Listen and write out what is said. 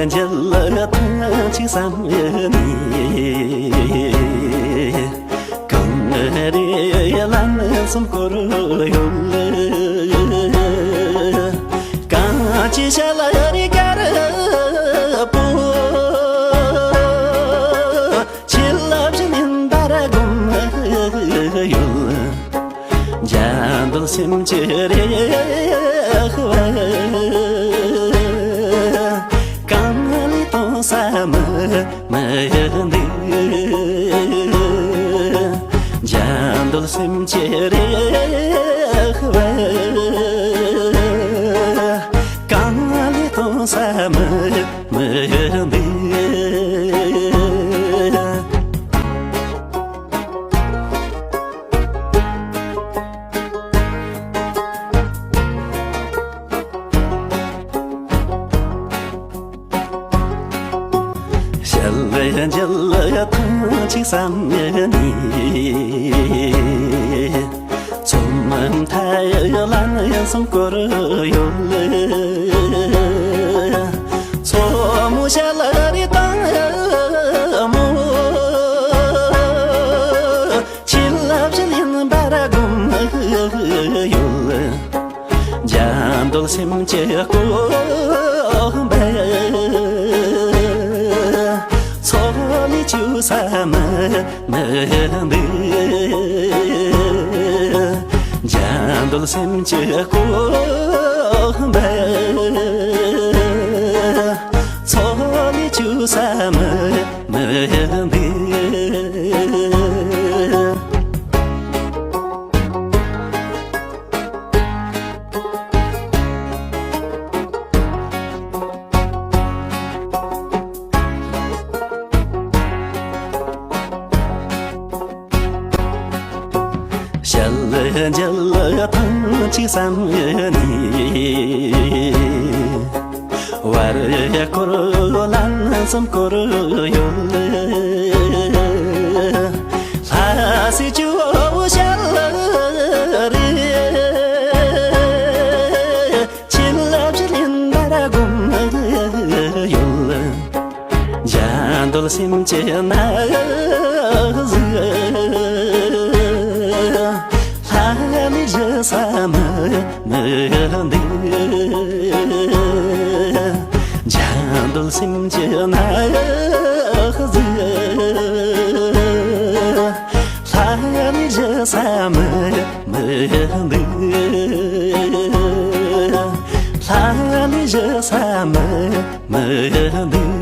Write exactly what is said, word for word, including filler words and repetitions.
འཇལ་ཐང་ཅིག་བསམ་ནས། གངས་རི་ལན་གསུམ་བསྐོར་ཡོད། གངས་ཀྱི་ཞལ་རི་དཀར་པོ། ཆུ་ལ་བཞིན་ཡིན་པར་བསྒོམ་ཡོད། འཇའ་འདུལ་སེམས་ཀྱི་རེག་པ། གང་ལས་གཏོང་ས་མི་མི་འདུག་འཇའ་འདུལ་སེམས་ཀྱི་རེག་པ། གང་ལས་གཏོང་ས་མི་མི་འདུག་ཞལ་འཇལ་ཐང་ཅིག་བསམ་ནས། མཚོ་མོ་མཐའ་ཡི་ལན་གསུམ་བསྐོར་ཡོད། མཚོ་མོ་ཞལ་རི་དྭངས་མོ། ཆུ་ལ་བཞིན་ཡིན་པར་བསྒོམ་ཡོད། འཇའ་འདུལ་སེམས་ཀྱི་སྐུ་འབུམ་པ། མཚོ་ལས་ཆུང་ས་མི་མི་འདུག་འཇའ་འདུལ་སེམས་ཀྱི་སྐུ་འབུམ་པ། མཚོ་ལས་ཆུང་ས་མི་མི་འདུག་ཞལ་འཇལ་ཐང་ཅིག་བསམ་ནས། བར་བསྐོར་ལན་གསུམ་བསྐོར་ཡོད། ལྷ་སའི་ཇོ་བོ་ཞལ་རས། ཆུ་ལ་བཞིན་ཡིན་པར་བསྒོམ་ཡོད། འཇའ་འདུལ་སེམས་ཀྱི་ན་ཟུག་ལྷ་ལས་གཞན་ས་མི་མི་འདུག་འཇའ་འདུལ་སེམས་ཀྱི་ན་ཟུག་ལྷ་ལས་གཞན་ས་མི་མི་འདུག་ལྷ་ལས་གཞན་ས་མི་མི་འདུག